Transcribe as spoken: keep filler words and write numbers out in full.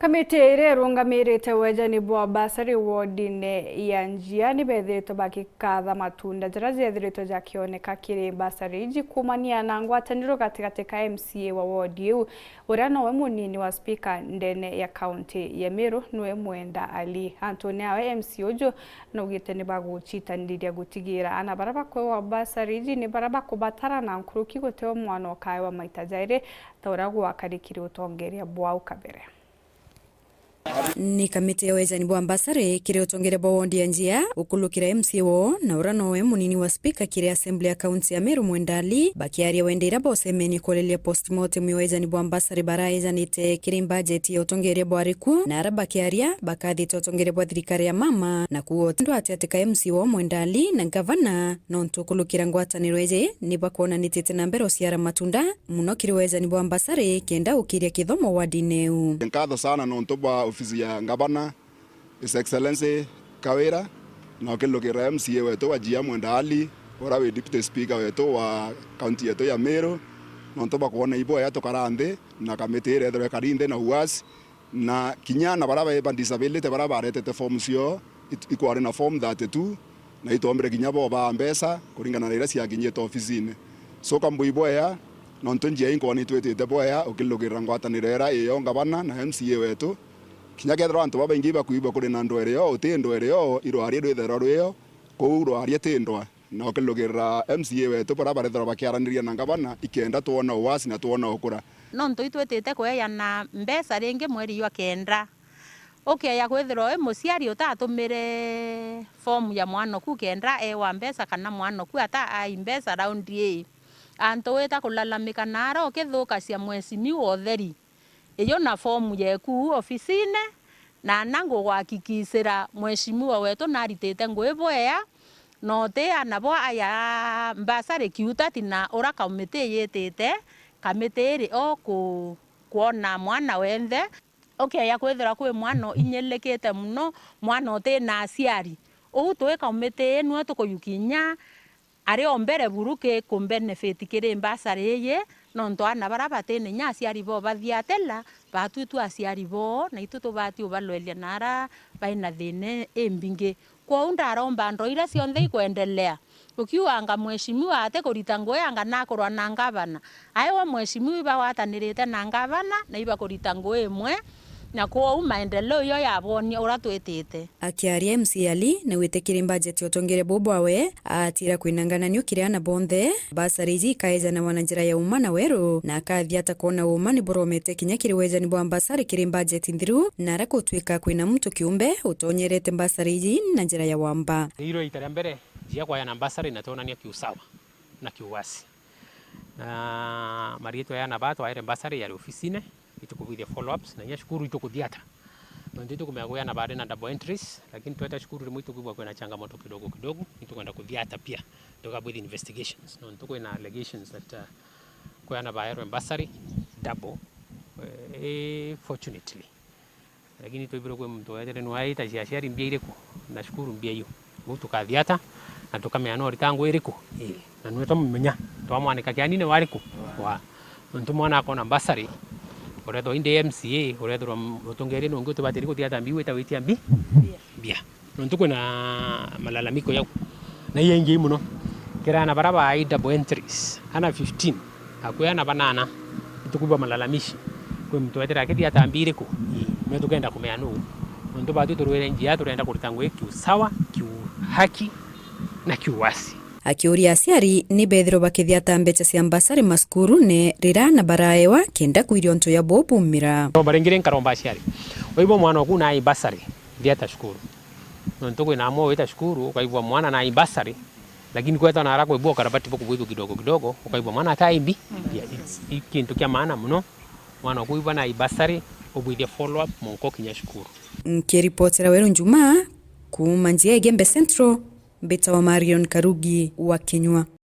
Kamiti iria irungamirite wejani bwa basari wodine ya Njia ni bethiritwe bakikatha matunda jaria jethiritwe jakioneka kiri basari iji kuumania na ngwataniro gatigati ka M C A wa wodi iu, uria nowe munini wa spika ndene ya kaunti ya Meru, niwe Mwenda Ali. Antune awe, M C A uju naugite ni bagucitaniria gutigira ana baria bakwewa basari iji ni baria bakubatara na nkuruki guteo mwana ukaewa maita jairi ta uria gwakarikire utongeria bwau kabere. Ni kamiti ya wejani bwa mbasari kiri utongeria bwa wondi ya Njia, gukulukira M C A woo, na uria nowe munini wa spika kiri assembly ya kaunti ya Meru, Mwenda Ali, bakiaria wende iria bocemenie kuariria postmortem ya wejani bwa mbasari baraejanite kiri mbajeti ya utongeria bwa ariku, na aria bakiaria bakathite utongeria bwa thirikari ya mama, na kuuga uti ndwati ati ka M C A woo Mwenda Ali na ngavana, nontu gukulukira ngwataniro iji ni bakwona nitite na mbere uciara matunda, muno kiri wejani bwa mbasari kenda gukiria kithomo wardine iu. Nkatho sana nontu bwa ofisi ya ngavana, His Excellency Kawira, na ukilukira M C A wetu wa Njia Mwenda Ali, uria wi Deputy Speaker wetu wa kaunti yetu ya Meru, nontu bwa kwona ibwea tukara nthi na kamiti iria ithirwa ikari nthi na uasi, na kinya na baria ba disability baria baretete form ciao, it-, ikwari na form thirty-two, na itwombire kinya bo baa mbeca kuringana na iria ciakinyite ofisine. So, kambui bwea, nontu Njia inkwona itwitite bwea ukilukirira ngwataniro iria iyo ngavana na M C A wetu. Kinya kethirwa antu babaingi ibakwigua kuri na ndwere yoo, uti ndwere yoo, irwaria rwithirwa rwio, kuu rwaria ti ndwa. Na ukilukirira M C A wetu baria barethirwa bakiaraniria na ngavana, ikenda twona uasi na twona ukura. Nontu itwitite kweeyana mbeca ringi mweri jwa kenda. Ukeeja kwithirwa wi muciari utatumire fomu ya mwanoku kenda eewa mbeca kana mwanoku ata ai mbeca raundi ii. Antu wita kulalamika naara ukithukacia mweshimiwa utheri. Ijo na fomu yeku uu ofisine, na na ngugwakikisira mweshimiwa wetu naritite ngui bwea, na uti ana bo aya mbasari kiutati na ura kamiti yitite, kamiti iri o ku-, kwona mwana wenthe. Ukeeja kwithirwa kwi mwana inyilikite mono, mwana uti na aciari. Uu twi kamiti ii nwe tukuyu kinya ari o mbere buru ki ku benefit kiri mbasari iji, nontu aana baria bati na inya aciari boo bathiatela, batwitue aciari boo, na itu tubati ubalweria naara bai na thiina imbingi. Kwou ndaromba ndoo iria cionthe ikwendelea. Ukiuga anga mweshimiwa ati kurita ngui anga nakurwa na ngavana. Aewa mweshimiwa ibagwatanirite na ngavana na ibakurita ngui imwe, na kwou maendeleo iyo yabwonia uria twitite. Akiaria M C A Ali, naugite kiri mbajeti ya utongeria buu bwawe, aatira kwina ngananio kiri aana bonthe, mbasari iji ikaejanawa na njira ya uma na weru, na akathia ata kwona uma ni buromete kinya kiri wejani bwa mbasari kiri mbajeti nthiru, na aria gutwika kwina muntu kiumbe utonyerete mbasari iji na njira ya wamba. Riu riita ria mbere, Njia kwayana mbasari na twonania kiusawa na kiuwasi. Na mariitwa ya aana baa twaere mbasari yari ofisine, itukubwithia follow-ups, na inya cukuru itukuthiata. Nontu itukumenya kwi aana bari na double entries, lakini tweta cukuru rimwe itukwigua kwina changamoto kidogo kidogo, itukwenda kuthiata pia, tukabwithia investigations. Nontu kwina allegations that, uh, kwi aana baerwe mbasari double, eh, fortunately. Lakini twibirwe kwi muntu weetire nwe aita cia aciari mbia iriku, na cukuru mbia iu. Uu tukathiata, na tukamenya no ritangwa iriku. Ii. Na nwe twamumenya, twamwanika kianine wariku? Wa. Nontu mwana akona mbasari, urethwa indi M C A, urethirwa m-, utongeria nungi utibatiri kuthiata mbi, wita witia mbi? Mbia. Nontu kwina malalamiko jau. Na iyaingi mono. Kiri aana baria baai double entries, aana fifteen, akwi aana banana, itukwigua malalamishi. Kwi muntu weetire akithia ata mbi iriku? Ii, nwe tukenda kumenya nuu. Nontu baatwi turwire Njia, turenda kurita ngui kiusawa, kiuhaki, na kiuwasi. Akiuria aciari ni beethirwe bakithiata mbeca cia mbasari macukurune riria aana baraewa kenda kwiria untu ya bo buumira. Romba ringi ri nkaromba aciari. Waigua mwana oku naai mbasari, thiata cukuru. Nontu kwina amwe wita cukuru, ukaigua mwana naai mbasari, lakini kwetwa naara kwaigua ukarabati bukubwithua kidogo kidogo, ukaigua mwana ataai mbi. Yeah, it's, i kintu kia maana mono. Mwana oku waigua naai mbasari, ubwithie follow up mwanka ukinya cukuru. Nkiripotera Weru Njuma, kuuma Njia Igembe Central, mbitawa Marion Karugi wa Kinyua.